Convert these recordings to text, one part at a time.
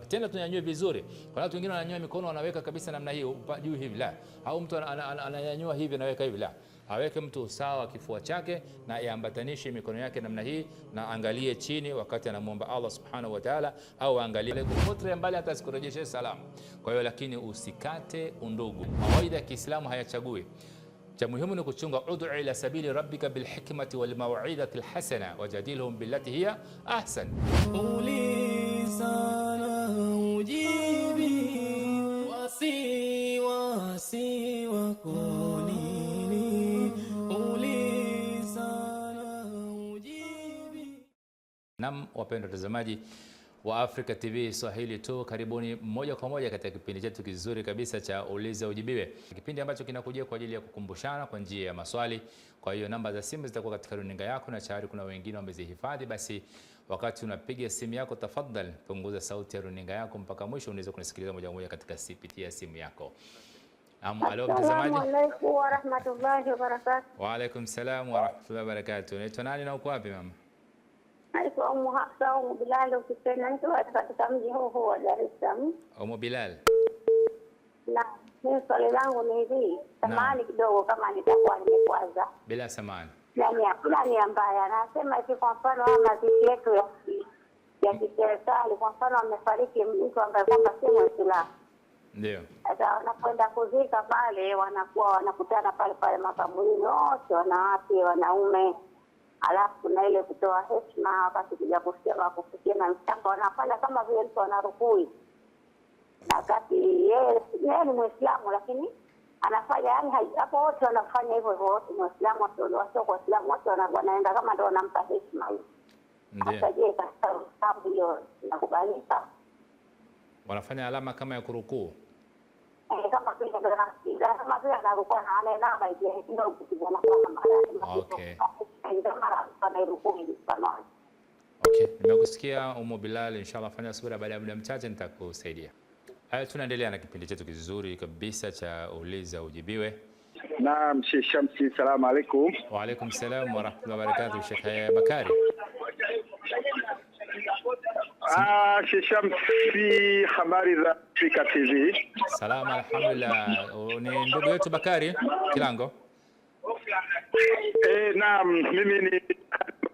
Tena tunyanyue vizuri. Kuna watu wengine wananyanyua mikono wanaweka kabisa namna hii juu hivi, la. Au mtu ananyanyua hivi anaweka hivi, la. Aweke mtu usawa kifua chake na iambatanishe mikono yake namna hii na angalie chini wakati anamuomba Allah Subhanahu wa Ta'ala, au angalie kupotea mbali hata asikurejeshe salamu. Kwa hiyo lakini usikate undugu. Mawaidha ya Kiislamu hayachagui. Cha muhimu ni kuchunga, ud'u ila sabili rabbika bil hikmati wal maw'izati al hasana wajadilhum billati hiya ahsan. Naam, wapendwa watazamaji wa Africa TV Swahili tu, karibuni moja kwa moja katika kipindi chetu kizuri kabisa cha Uliza Ujibiwe, kipindi ambacho kinakujia kwa ajili ya kukumbushana kwa njia ya maswali. Kwa hiyo namba za simu zitakuwa katika runinga yako na tayari kuna wengine wamezihifadhi. Basi wakati unapiga simu yako, tafadhali punguza sauti ya runinga yako mpaka mwisho, unaweza kunisikiliza moja kwa moja katika CPT ya simu yako. Alo mtazamaji. Assalamu alaykum wa rahmatullahi wa barakatuh. Wa alaykum salam wa rahmatullahi wa barakatuh. Unaitwa nani na uko wapi mama? Naitwa Umu Hafsa Umu Bilal, ukipenda nikiwa katika mji huu huu wa Dar es Salaam. Umu Bilal. Na mimi swali langu ni hivi, samahani kidogo kama nitakuwa nimekwaza. Bila samahani. Nani ambaye anasema hivi, kwa mfano mazishi yetu ya kiserikali, kwa mfano amefariki mtu ambaye kwamba si Muislamu. Ndio. Sasa wanakwenda kuzika pale, wanakuwa wanakutana pale pale makaburini wote, wanawake, wanaume. Alafu kuna ile kutoa heshima wakati kuja kufikia na mchanga, wanafanya kama vile mtu anarukui. Na kati yeye ni Muislamu lakini anafanya yani hapo wote wanafanya hivyo hivyo, wote Muislamu wasio Waislamu wote wanaenda kama ndio wanampa heshima hiyo. Sasa je, katika Uislamu hiyo inakubalika? Wanafanya alama kama ya kurukuu. Kama vile kama vile anarukua na anainama hivi ndio kama mara. Okay. Okay, nimekusikia Umu Bilal, inshallah fanya subira, baada ya muda mchache nitakusaidia. Haya, tunaendelea na kipindi chetu kizuri kabisa cha Uliza Ujibiwe. Naam, Sheikh Shamsi, salamu alaykum. Wa alaykum salam wa rahmatullahi wa barakatuh. Sheikh Bakari. Sheikh Shamsi, habari za Afrika TV? Salama, alhamdulillah. Ni ndugu yetu Bakari Kilango. Naam, mimi ni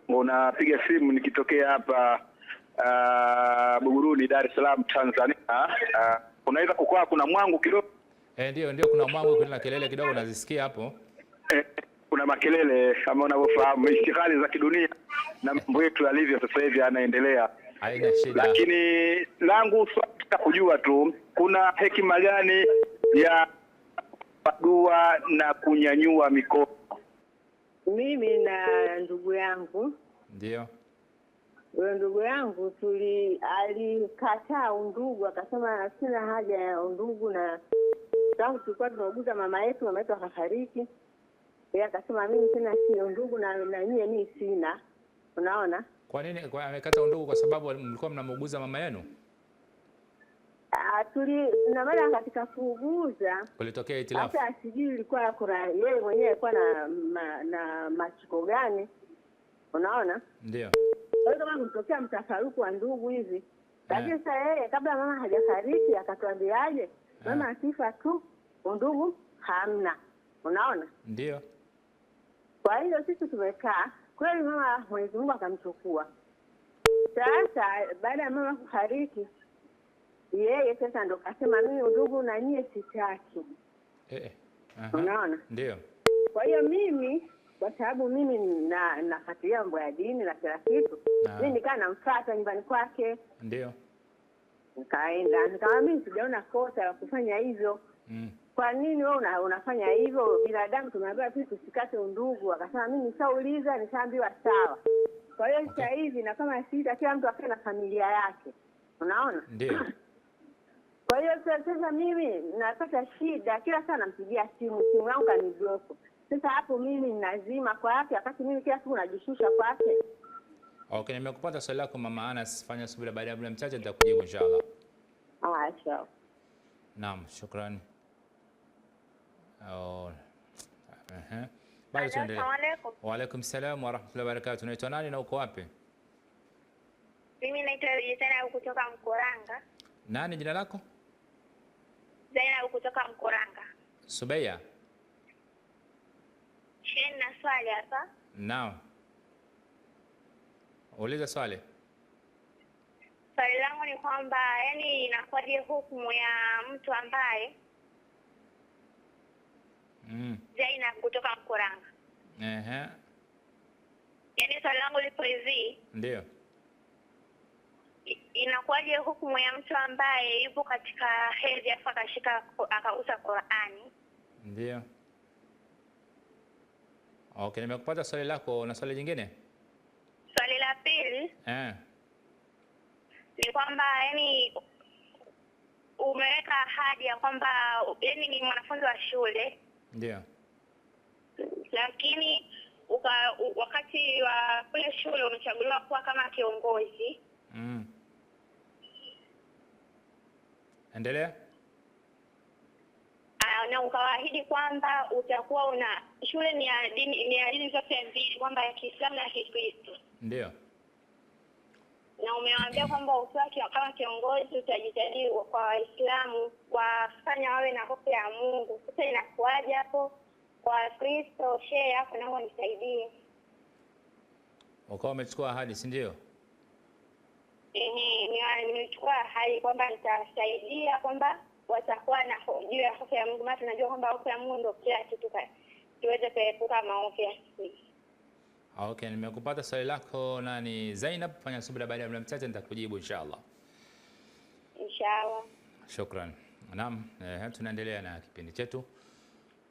unapiga simu nikitokea hapa Buguruni, Dar es Salaam, Tanzania. Unaweza kukaa kuna mwangu kidogo? Ndio kuna mwangu, kuna kelele kidogo nazisikia hapo. Kuna makelele kama unavyofahamu ishtighali za kidunia na mambo yetu yalivyo sasa hivi yanaendelea. Haina shida. Lakini langu swali kujua tu kuna hekima gani ya dua na kunyanyua mikono? Mimi na ndugu yangu. Ndio. Huyo ndugu yangu alikataa undugu, akasema sina haja ya undugu, na tangu tulikuwa tunauguza mama yetu akafariki. Yeye akasema mimi sina undugu na nyie mimi sina. Unaona? Kwa nini amekata undugu? Kwa sababu mlikuwa mnamuuguza mama yenu? Na maana katika kuuguza kulitokea itilafu. Hata sijui ilikuwa kuna yeye mwenyewe alikuwa na machiko gani. Unaona? Ndio. Kwa hiyo kama kulitokea mtafaruku wa ndugu hivi. Lakini sasa yeye kabla mama hajafariki akatuambiaje? Mama akifa tu undugu hamna. Unaona? Ndio. Kwa hiyo sisi tumekaa kweli, mama Mwenyezi Mungu akamchukua. Sasa baada ya mama kufariki, yeye sasa ndo kasema mimi ndugu na nyie sitaki. Unaona? Ndio. Kwa hiyo mimi kwa sababu mimi nafuatilia mambo ya dini na kila kitu, mimi nikaa namfuata nyumbani kwake. Ndio. Nikaenda nikamwambia mimi sijaona kosa la kufanya hivyo. Kwa nini wewe unafanya hivyo? Binadamu tumeambiwa sisi tusikate undugu. Akasema mimi nishauliza nishaambiwa sawa. Kwa hiyo sasa hivi na kama sita kila mtu akae na familia yake. Unaona? Ndio. Kwa hiyo sasa mimi napata shida, kila saa nampigia simu yangu kaniblock. Sasa hapo mimi ninazima kwake wakati mimi kila siku najishusha kwake. Okay, nimekupata swali lako mama Anas, fanya subira, baada ya muda mchache nitakujibu inshallah. Sawa. Naam, shukrani. Bado tuendelee. Wa alaykum salam wa rahmatullahi wa barakatuh. Unaitwa nani na uko wapi? Mimi naitwa Jesana kutoka Mkuranga. Nani jina lako? Zainab kutoka Mkuranga. Subeya. Shehe, na swali hapa. Naam. Uliza swali. Swali langu ni kwamba yani inakuwaje hukumu ya mtu ambaye Zainab kutoka Mkuranga. Ehe. Yaani swali langu lipo hivi. Ndio. Inakuwaje hukumu ya mtu ambaye yupo katika hedhi afa akashika akausa Qur'ani? Ndio. Okay, nimekupata swali lako. Na swali jingine? Swali la pili. Ni kwamba yani umeweka ahadi ya kwamba yani ni mwanafunzi wa shule. Ndio. Lakini wakati wa kule shule umechaguliwa kuwa kama kiongozi. Endelea. Na ukawaahidi kwamba utakuwa una shule ni ya dini, ni ya dini zote mbili, kwamba ya Kiislamu na Kikristo. Ndio. Na umewaambia kwamba ukiwa kama kiongozi utajitahidi kwa Waislamu wafanya wawe na hofu ya Mungu. Sasa inakuwaje hapo kwa Kristo? Shehe, hapo naomba nisaidie. Ukawa umechukua ahadi, si ndio? Nimechukua ahadi kwamba nitasaidia kwamba watakuwa na juu ya hofu ya Mungu, maana tunajua kwamba hofu ya Mungu ndio kila kitu, tuweze kuepuka maovu ya sisi. Okay, nimekupata swali lako nani Zainab. Fanya subira, baada ya muda mchache nitakujibu inshallah. Inshallah. Shukran. Naam, tunaendelea na kipindi chetu.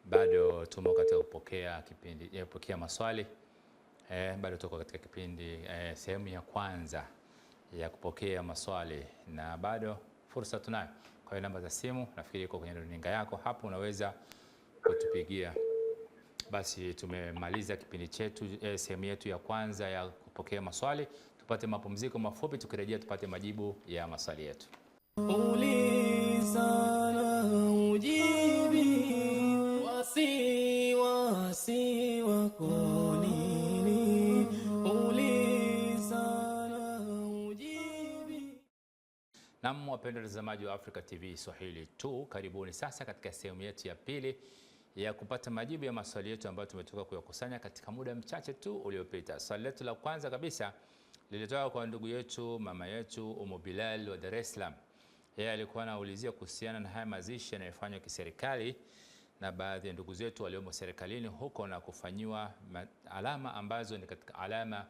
Bado tumo katika kupokea kipindi, kupokea maswali. Bado tuko katika kipindi sehemu ya kwanza ya kupokea maswali na bado fursa tunayo. Kwa hiyo namba za simu nafikiri iko kwenye runinga yako hapo, unaweza kutupigia. Basi tumemaliza kipindi chetu, sehemu yetu ya kwanza ya kupokea maswali. Tupate mapumziko mafupi, tukirejea tupate majibu ya maswali yetu. Naam, wapendwa watazamaji wa Africa TV Swahili 2, karibuni sasa katika sehemu yetu ya pili ya kupata majibu ya maswali yetu ambayo tumetoka kuyakusanya katika muda mchache tu uliopita. Swali letu la kwanza kabisa lilitoka kwa ndugu yetu, mama yetu Umu Bilal wa Dar es Salaam. Yeye alikuwa anaulizia kuhusiana na haya mazishi yanayofanywa kiserikali na baadhi ya ndugu zetu waliomo serikalini huko na kufanyiwa alama ambazo ni katika alama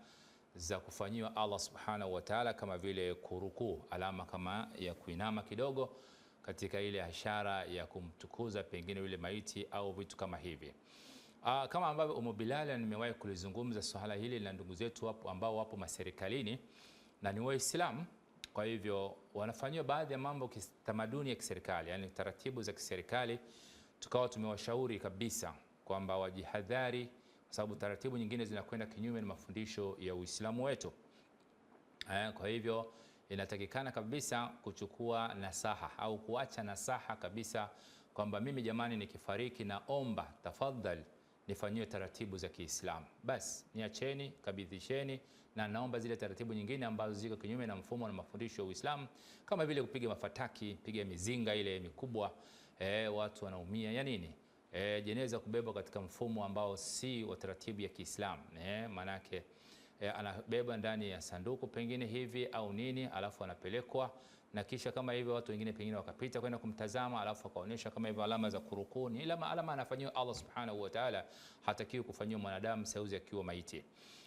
za kufanyiwa Allah Subhanahu wa Ta'ala, kama vile kurukuu, alama kama ya kuinama kidogo katika ile ishara ya kumtukuza pengine yule maiti au vitu kama hivi. Kama ambavyo Umu Bilal nimewahi kulizungumza swala hili na ndugu zetu wapo ambao wapo maserikalini na ni Waislamu, kwa hivyo wanafanyiwa baadhi ya mambo kitamaduni ya kiserikali, yani taratibu za kiserikali. Tukawa tumewashauri kabisa kwamba wajihadhari, kwa sababu taratibu nyingine zinakwenda kinyume na mafundisho ya Uislamu wetu. Kwa hivyo inatakikana kabisa kuchukua nasaha au kuacha nasaha kabisa kwamba mimi jamani nikifariki naomba tafadhali nifanyiwe taratibu za Kiislamu. Bas, niacheni, kabidhisheni, na naomba zile taratibu nyingine ambazo ziko kinyume na mfumo na mafundisho ya Uislamu, kama vile kupiga mafataki, piga mizinga ile mikubwa, watu wanaumia ya nini? Jeneza kubebwa katika mfumo ambao si wa taratibu ya Kiislamu. Manake anabeba ndani ya sanduku pengine hivi au nini, alafu anapelekwa na kisha kama hivyo watu wengine pengine wakapita kwenda kumtazama, alafu akaonyesha kama hivyo alama za kurukuni. Ila alama anafanyiwa Allah Subhanahu wa Ta'ala, hatakiwi kufanyiwa mwanadamu sauzi akiwa maiti.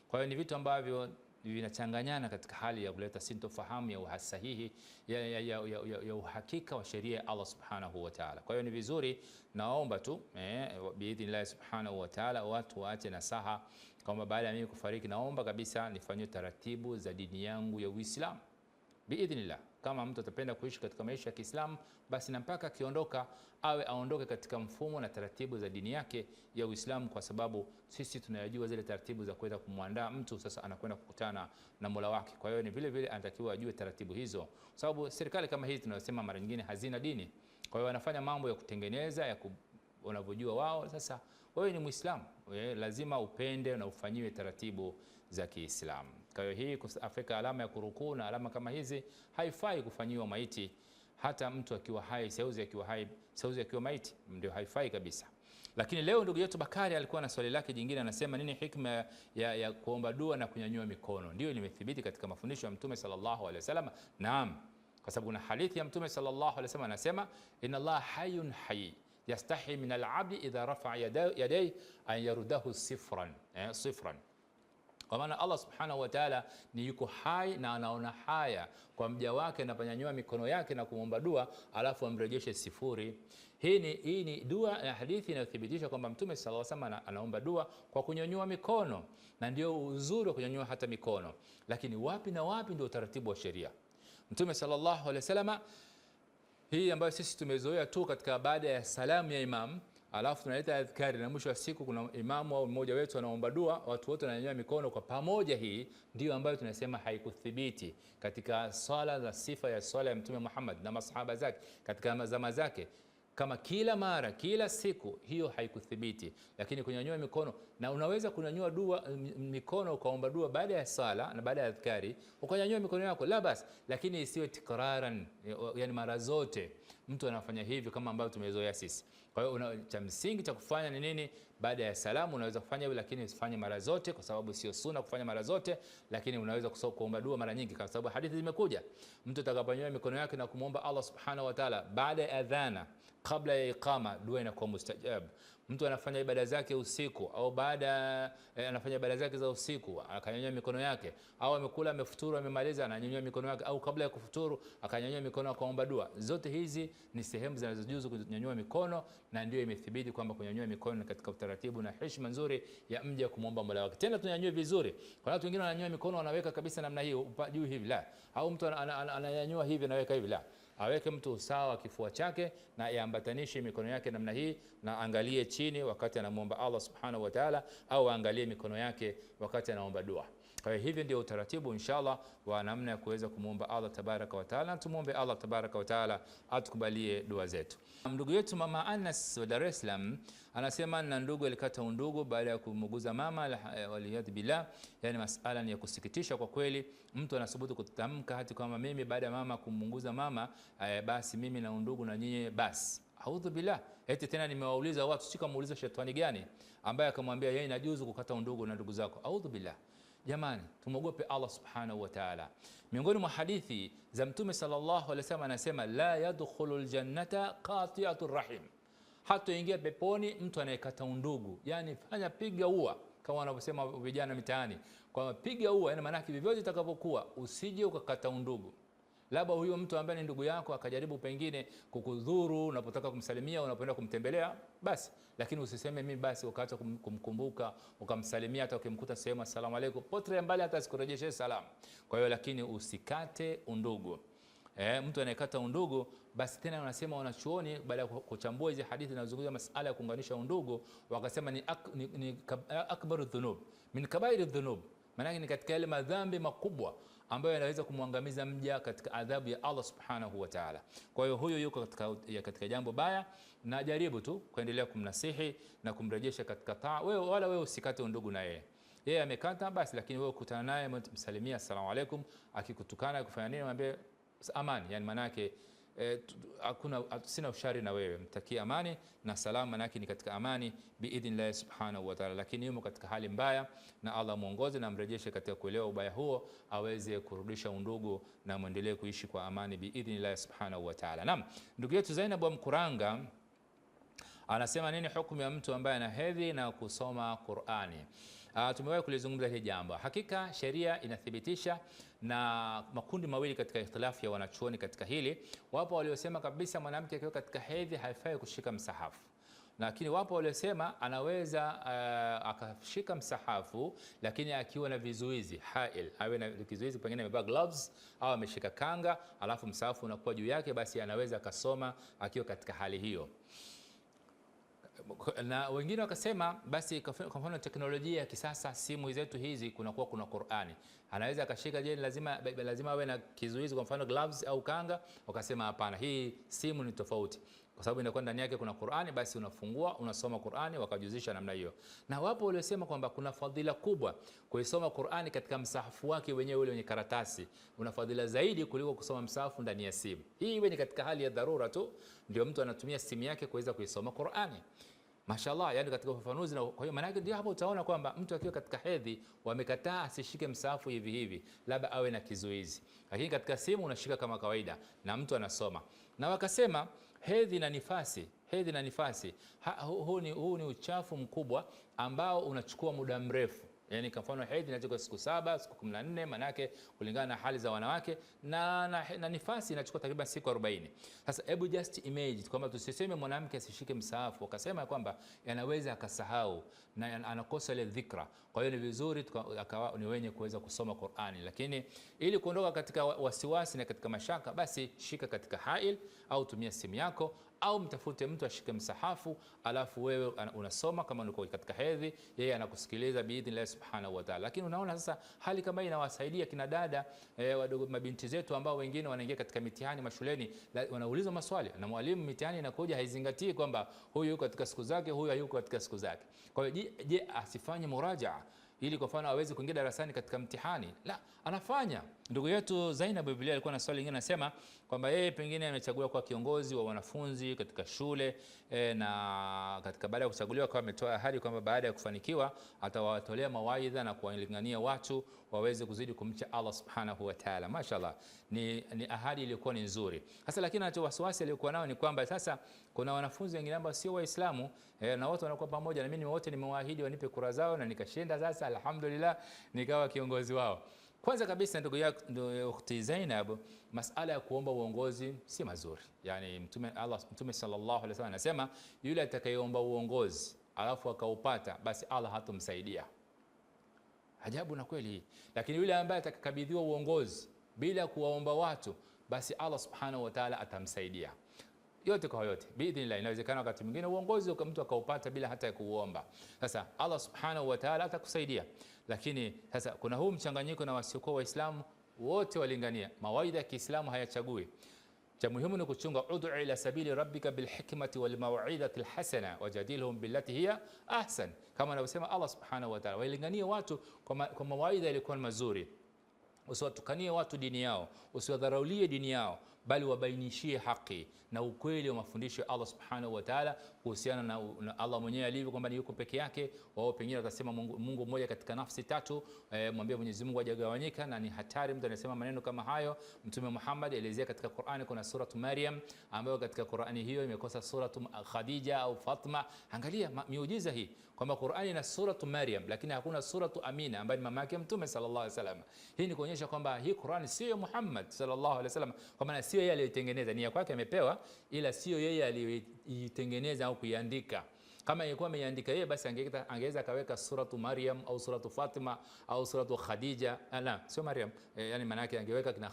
Kwa hiyo ni vitu ambavyo vinachanganyana katika hali ya kuleta sintofahamu ya usahihi ya uhakika wa sheria ya Allah Subhanahu wa Ta'ala. Kwa hiyo ni vizuri, naomba tu biidhnillah Subhanahu wa Ta'ala watu waache nasaha kwamba baada ya mimi kufariki naomba kabisa nifanywe taratibu za dini yangu ya Uislamu biidhnillah. Kama mtu atapenda kuishi katika maisha ya Kiislamu, basi na mpaka akiondoka awe aondoke katika mfumo na taratibu za dini yake ya Uislamu, kwa sababu sisi tunayajua zile taratibu za kwenda kumwandaa mtu sasa anakwenda kukutana na Mola wake. Kwa hiyo ni vile vile anatakiwa ajue taratibu hizo, kwa sababu serikali kama hizi tunasema mara nyingine hazina dini. Kwa hiyo wanafanya mambo ya kutengeneza ya wanavyojua wao. Sasa wewe ni Muislamu, lazima upende na ufanyiwe taratibu za Kiislamu. Kwa hiyo hii Afrika alama ya kurukuu na alama kama hizi haifai kufanyiwa maiti Hata mtu akiwa hai, seuzi akiwa hai, seuzi akiwa maiti, ndio haifai kabisa. Lakini leo ndugu yetu Bakari alikuwa na swali lake jingine, anasema nini hikma ya kuomba dua na kunyanyua mikono? Ndio limethibiti katika mafundisho ya Mtume sallallahu alaihi wasallam. Naam, kwa sababu kuna hadithi ya Mtume sallallahu alaihi wasallam anasema, inna Allah hayyun hayy yastahi min al-'abdi idha rafa'a yadayhi an yaruddahu sifran, sifran. Kwa maana Allah subhanahu wa ta'ala ni yuko hai na anaona haya kwa mja wake anaponyanyua mikono yake na kumwomba dua alafu amrejeshe sifuri. Hii ni dua na hadithi inayothibitisha kwamba Mtume sallallahu alaihi wasallam anaomba dua kwa kunyanyua mikono, na ndio uzuri wa kunyanyua hata mikono. Lakini wapi na wapi ndio utaratibu wa sheria? Mtume sallallahu alaihi wasallam, hii ambayo sisi tumezoea tu katika baada ya salamu ya imam, alafu tunaleta adhkari na mwisho wa siku kuna imamu au mmoja wetu anaomba dua, watu wote wananyanyua mikono kwa pamoja. Hii ndio ambayo tunasema haikuthibiti katika swala za sifa ya swala ya Mtume Muhammad na masahaba zake katika zama zake, kama kila mara kila siku, hiyo haikuthibiti. Lakini kunyanyua mikono, na unaweza kunyanyua dua mikono ukaomba dua baada ya sala na baada ya adhkari ukanyanyua mikono yako, la bas, lakini isiwe tikraran, yani mara zote mtu anafanya hivi kama ambavyo tumezoea sisi. Kwa hiyo cha msingi cha kufanya ni nini? Baada ya salamu unaweza kufanya hivyo, lakini usifanye mara zote kwa sababu sio sunna kufanya mara zote, lakini unaweza kuomba dua mara nyingi kwa sababu hadithi zimekuja. Mtu atakaponyanyua mikono yake na kumuomba Allah subhanahu wa ta'ala baada ya adhana, kabla ya iqama, dua inakuwa mustajab. Mtu anafanya ibada zake usiku au baada anafanya ibada zake za usiku akanyanyua mikono yake, au amekula amefuturu amemaliza ananyanyua mikono yake, au kabla ya kufuturu akanyanyua mikono akaomba dua. Zote hizi ni sehemu zinazojuzu kunyanyua mikono, na ndio imethibiti kwamba kunyanyua mikono katika utaratibu na heshima nzuri ya mja kumuomba Mola wake. Tena tunyanyue vizuri. Kuna watu wengine wananyanyua mikono wanaweka kabisa namna hii juu hivi, la. Au mtu ananyanyua hivi anaweka hivi, la. Aweke mtu usawa wa kifua chake na iambatanishe mikono yake namna hii, na angalie chini wakati anamuomba Allah subhanahu wa ta'ala, au angalie mikono yake wakati anaomba dua. Kwa hiyo hivi ndio utaratibu inshallah wa namna ya kuweza kumuomba Allah tabaraka wa taala. Tumuombe Allah tabaraka wa taala atukubalie dua zetu. Ndugu yetu Mama Anas wa Dar es Salaam anasema na ndugu alikata undugu baada ya kumuguza mama, waliyadh billah. Yani masala ni ya kusikitisha kwa kweli. Mtu anasubutu kutamka hati kwamba mimi baada ya mama kumunguza mama, basi mimi na undugu na nyinyi basi. Audhu billah. Eti tena nimewauliza watu, sika muuliza shetani gani ambaye akamwambia yeye inajuzu kukata undugu na ndugu zako. Audhu billah. Jamani, tumuogope Allah subhanahu wa ta'ala. Miongoni mwa hadithi za Mtume sallallahu alaihi wasallam anasema, la yadkhulul jannata qati'atur rahim, hatoingia peponi mtu anayekata undugu. Yani fanya piga ua, kama wanavyosema vijana mitaani, kwamba piga ua, yani maana yake vyovyote itakavyokuwa usije ukakata undugu. Labda huyo mtu ambaye ni ndugu yako akajaribu pengine kukudhuru unapotaka kumsalimia, unapoenda kumtembelea, basi. Lakini usiseme mimi basi ukaacha kumkumbuka, ukamsalimia hata ukimkuta sehemu asalamu alaykum, potre mbali hata asikurejeshe salamu. Kwa hiyo lakini usikate undugu. Mtu anayekata undugu basi tena wanasema wanachuoni baada ya kuchambua hizi hadithi zinazozungumzia masuala ya kuunganisha undugu, wakasema ni akbaru dhunub min kabairi dhunub, maana ni katika yale madhambi makubwa ambayo yanaweza kumwangamiza mja katika adhabu ya Allah subhanahu wa ta'ala. Kwa hiyo huyo yuko katika jambo baya, na jaribu tu kuendelea kumnasihi na kumrejesha katika taa. Wewe wala wewe usikate undugu na yeye. Yeye amekata basi, lakini wewe ukutana naye msalimia asalamu alaykum, akikutukana kufanya nini mwambie amani, yani maana yake hakuna, sina ushari na wewe, mtakie amani na salama, maana yake ni katika amani biidhnillah subhanahu wa ta'ala. Lakini yumo katika hali mbaya, na Allah muongoze na amrejeshe katika kuelewa ubaya huo, aweze kurudisha undugu na muendelee kuishi kwa amani biidhnillah subhanahu wa ta'ala. Naam, ndugu yetu Zainab wa Mkuranga anasema nini hukumu ya mtu ambaye ana hedhi na kusoma Qur'ani? Tumewahi kulizungumza hili jambo. Hakika sheria inathibitisha na makundi mawili katika ikhtilafu ya wanachuoni katika hili. Wapo waliosema kabisa mwanamke akiwa katika hedhi haifai kushika msahafu. Lakini wapo waliosema anaweza akashika msahafu lakini akiwa na vizuizi hail, awe na kizuizi, pengine amevaa gloves au ameshika kanga, alafu msahafu unakuwa juu yake, basi anaweza akasoma akiwa katika hali hiyo. Na wengine wakasema basi kwa mfano teknolojia ya kisasa, simu zetu hizi kunakuwa kuna Qur'ani, Anaweza akashika, je, lazima awe na kizuizi, kwa mfano gloves au kanga? Wakasema hapana, hii simu ni tofauti, kwa sababu inakuwa ndani yake kuna Qur'ani, basi unafungua unasoma Qur'ani, wakajuzisha namna hiyo. Na wapo waliosema kwamba kuna fadhila kubwa kuisoma Qur'ani katika msahafu wake wenyewe ule wenye karatasi, una fadhila zaidi kuliko kusoma msahafu ndani ya simu. Hii iwe ni katika hali ya dharura tu ndio mtu anatumia simu yake kuweza kuisoma Qur'ani. Mashallah, yani katika ufafanuzi. Na kwa hiyo maana yake ndio hapo utaona kwamba mtu akiwa katika hedhi wamekataa asishike msahafu hivi hivi, labda awe na kizuizi. Lakini katika simu unashika kama kawaida na mtu anasoma. Na wakasema hedhi na nifasi, hedhi na nifasi, huu ni uchafu mkubwa ambao unachukua muda mrefu. Yani kwa mfano hedhi inachukua siku 7, siku 14, manake kulingana na hali za wanawake, na nifasi inachukua takriban siku 40. Sasa hebu just imagine kwamba tusiseme mwanamke asishike msahafu, wakasema kwamba anaweza akasahau na anakosa ile dhikra. Kwa hiyo ni vizuri akawa ni wenye kuweza kusoma Qur'ani, lakini ili kuondoka katika wasiwasi na katika mashaka, basi shika katika hail au tumia simu yako au mtafute mtu ashike msahafu, alafu wewe unasoma kama uko katika hedhi, yeye anakusikiliza biidhnillah subhanahu wa ta'ala. Lakini unaona sasa hali kama hii inawasaidia kina dada wadogo, mabinti zetu ambao wengine wanaingia katika mitihani mashuleni, wanaulizwa maswali na mwalimu, mitihani inakuja haizingatii kwamba huyu yuko katika siku zake, huyu hayuko katika siku zake. Kwa hiyo je, asifanye murajaa ili kwa mfano aweze kuingia darasani katika mtihani? La, anafanya. Ndugu yetu Zainab Biblia alikuwa na swali lingine, anasema kwamba yeye pengine amechaguliwa kwa kiongozi wa wanafunzi katika shule na katika baada ya kuchaguliwa kwa ametoa ahadi kwamba baada ya kufanikiwa atawatolea mawaidha na kuwalingania watu waweze kuzidi kumcha Allah subhanahu wa ta'ala. Mashallah, ni ahadi iliyokuwa ni nzuri. Sasa lakini anacho wasiwasi aliyokuwa nao ni kwamba sasa kuna wanafunzi wengine ambao sio Waislamu na wote wanakuwa pamoja na mimi, wote nimewaahidi wanipe kura zao na nikashinda, sasa alhamdulillah nikawa kiongozi wao. Kwanza kabisa ndugu yako ukhti Zainab, masala ya kuomba uongozi si mazuri. Yani Mtume sallallahu alaihi wasallam anasema yule atakayeomba uongozi alafu akaupata, basi Allah hatomsaidia. Ajabu na kweli. Lakini yule ambaye atakakabidhiwa uongozi bila kuwaomba watu, basi Allah subhanahu wa ta'ala atamsaidia. Yote kwa yote biidhnillah, inawezekana wakati mwingine uongozi mtu akaupata bila hata kuuomba. Sasa Allah subhanahu wa ta'ala atakusaidia. Lakini sasa kuna huu mchanganyiko na wasiokuwa Waislamu wote walingania. Mawaidha ya Kiislamu hayachagui. Cha muhimu ni kuchunga, ud'u ila sabili rabbika bilhikmati wal maw'izati alhasana wajadilhum billati hiya ahsan, kama anavyosema Allah subhanahu wa ta'ala. Walinganie watu kwa mawaidha yaliyokuwa mazuri. Usiwatukanie watu dini yao, usiwadharaulie dini yao, bali wabainishie haki na ukweli wa mafundisho ya Allah subhanahu wa ta'ala kuhusiana na Allah mwenyewe alivyo, kwamba ni yuko peke yake. Wao pengine watasema Mungu mmoja katika nafsi tatu, mwambie Mwenyezi Mungu hajagawanyika, na ni hatari mtu anasema maneno kama hayo. Mtume Muhammad elezea katika Qur'ani, kuna suratu Maryam ambayo katika Qur'ani hiyo imekosa suratu Khadija au Fatma. Angalia miujiza hii kwamba Qur'ani ina suratu Maryam lakini hakuna suratu Amina ambaye ni mama yake Mtume sallallahu alaihi wasallam. Hii ni kuonyesha kwamba hii Qur'ani sio Muhammad sallallahu alaihi wasallam, kwa maana sio yeye aliyoitengeneza, ni ya kwake amepewa, ila sio yeye aliyoitengeneza au kuiandika. Kama ingekuwa ameiandika yeye, basi angeweza akaweka suratu Maryam au suratu Fatima au suratu Khadija. La, sio Maryam, yani maana yake angeweka kina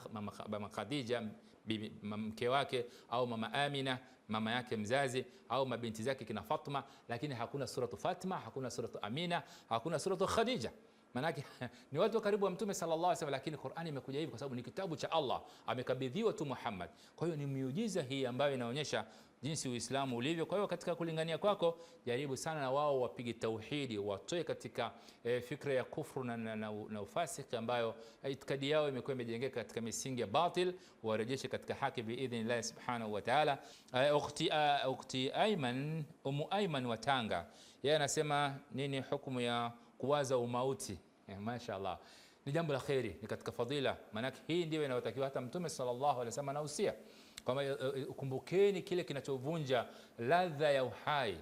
mama Khadija bibi mke wake, au mama Amina mama yake mzazi, au mabinti zake kina Fatma, lakini hakuna suratu Fatima, hakuna suratu Amina, hakuna suratu Khadija. Manake ni watu karibu wa Mtume sallallahu alaihi wasallam, lakini Qur'ani imekuja hivi kwa sababu ni kitabu cha Allah, amekabidhiwa tu Muhammad. Kwa hiyo ni miujiza hii ambayo inaonyesha jinsi Uislamu ulivyo. Kwa hiyo katika kulingania kwako, jaribu sana na wao wapige tauhidi, watoe katika fikra ya kufru na ufasiki ambayo itikadi yao imekuwa imejengeka katika misingi ya batil, warejeshe katika haki biidhnillah subhanahu wa ta'ala. Ukhti Ayman, Umu Ayman wa Tanga, yeye anasema nini hukumu ya kuwaza umauti? Mashaallah, ni jambo la khairi, ni katika fadhila. Maana hii ndio inayotakiwa. Hata Mtume sallallahu alaihi wasallam anahusia kwamba kumbukeni kile kinachovunja ladha ya uhai.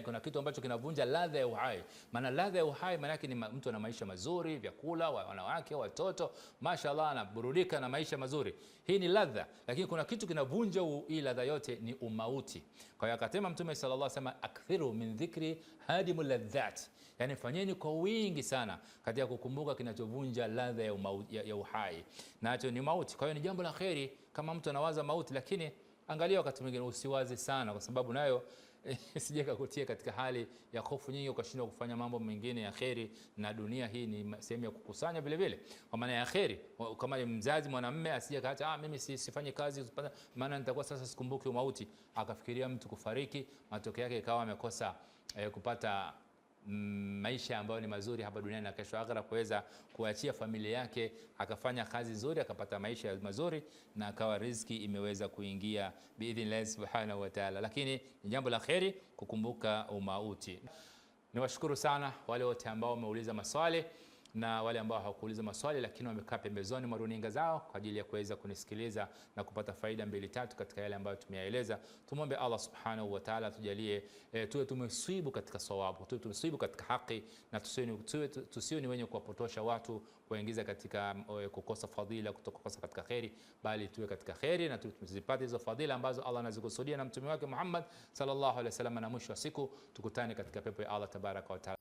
Kuna kitu ambacho kinavunja ladha ya uhai. Maana ladha ya uhai maana yake ni mtu ana maisha mazuri, vyakula, wanawake, watoto, mashallah anaburudika na maisha mazuri. Hii ni ladha, lakini kuna kitu kinavunja hii ladha yote, ni umauti. Kwa hiyo akasema Mtume sallallahu alaihi wasallam, akthiru min dhikri hadimul ladhat, yani fanyeni kwa wingi sana katika kukumbuka kinachovunja ladha ya uhai, nacho ni mauti. Kwa hiyo ni jambo la kheri kama mtu anawaza mauti, lakini angalia wakati mwingine usiwaze sana, kwa sababu nayo Sije kakutia katika hali ya hofu nyingi ukashindwa kufanya mambo mengine ya kheri. Na dunia hii ni sehemu ya kukusanya vile vile, kwa maana ya kheri. Kama ni mzazi mwanamume asije kaacha, mimi sifanye kazi maana nitakuwa sasa sikumbuki umauti, akafikiria mtu kufariki, matokeo yake ikawa amekosa kupata maisha ambayo ni mazuri hapa duniani na kesho akhera, kuweza kuachia familia yake, akafanya kazi nzuri akapata maisha mazuri na akawa riziki imeweza kuingia biidhnillah subhanahu wa ta'ala. Lakini ni jambo la kheri kukumbuka umauti. Niwashukuru sana wale wote ambao wameuliza maswali na wale ambao hawakuuliza maswali lakini wamekaa pembezoni mwa runinga zao kwa ajili ya kuweza kunisikiliza na kupata faida mbili tatu katika yale ambayo tumeyaeleza. Tumwombe Allah subhanahu wa ta'ala tujalie tuwe tumeswibu katika sawabu, tuwe tumeswibu katika haki, na tusiwe ni wenye kuwapotosha watu, kuwaingiza katika kukosa fadhila, kutokosa katika kheri, bali tuwe katika kheri na tuzipate hizo fadhila ambazo Allah anazikusudia na mtume wake Muhammad sallallahu alaihi wasallam, na mwisho wa siku tukutane katika pepo ya Allah tabaraka wa taala.